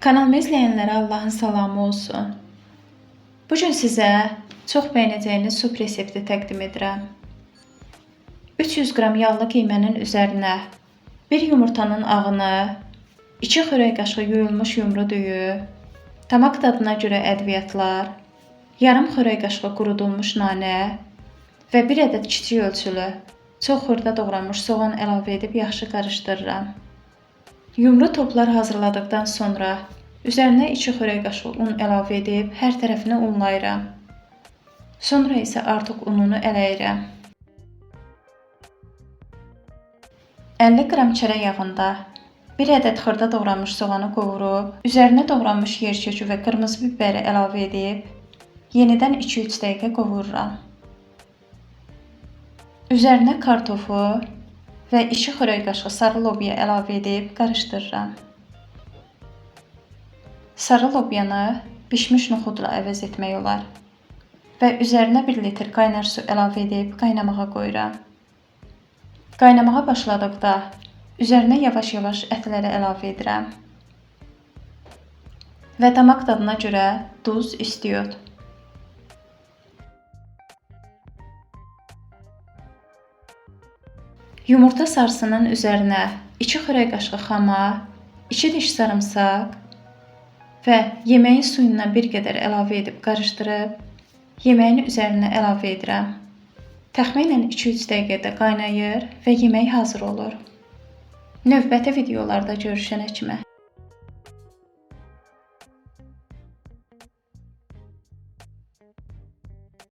Kanalımı izləyənlərə Allahın salamı olsun. Bu gün sizə çox bəyənəcəyiniz sup resepti təqdim edirəm. 300 qram yağlı qiymənin üzərinə 1 yumurtanın ağını, 2 xörək qaşığı yuyulmuş yumru düyü, damaq dadına görə ədviyyatlar, yarım xörək qaşığı qurudulmuş nanə və 1 ədəd kiçik ölçülü, çox xırda doğranmış soğan əlavə edib yaxşı qarışdırıram. Yumru toplar hazırladıqdan sonra üzərinə 2 xörək qaşığı un əlavə edib hər tərəfini unlayıram. Sonra isə artıq ununu ələyirəm. 50 qram çərə yağında 1 ədəd xırda doğranmış soğanı qovurub, üzərinə doğranmış yer kökü və qırmızı bibəri əlavə edib yenidən 2-3 dəqiqə qovururam. Üzərinə kartofu və 2 xörək qaşığı sarı lobya əlavə edib qarışdırıram. Sarı lobyanı bişmiş noxudla əvəz etmək olar və üzərinə 1 litr qaynar su əlavə edib qaynamağa qoyuram. Qaynamağa başladıqda üzərinə yavaş-yavaş ətləri əlavə edirəm və damaq dadına görə duz, istiot. Yumurta sarısının üzərinə 2 xörək qaşığı xama, 2 diş sarımsaq və yeməyin suyundan bir qədər əlavə edib qarışdırıb yeməyin üzərinə əlavə edirəm. Təxminən 2-3 dəqiqədə qaynayır və yemək hazır olur. Növbəti videolarda görüşənə kimi.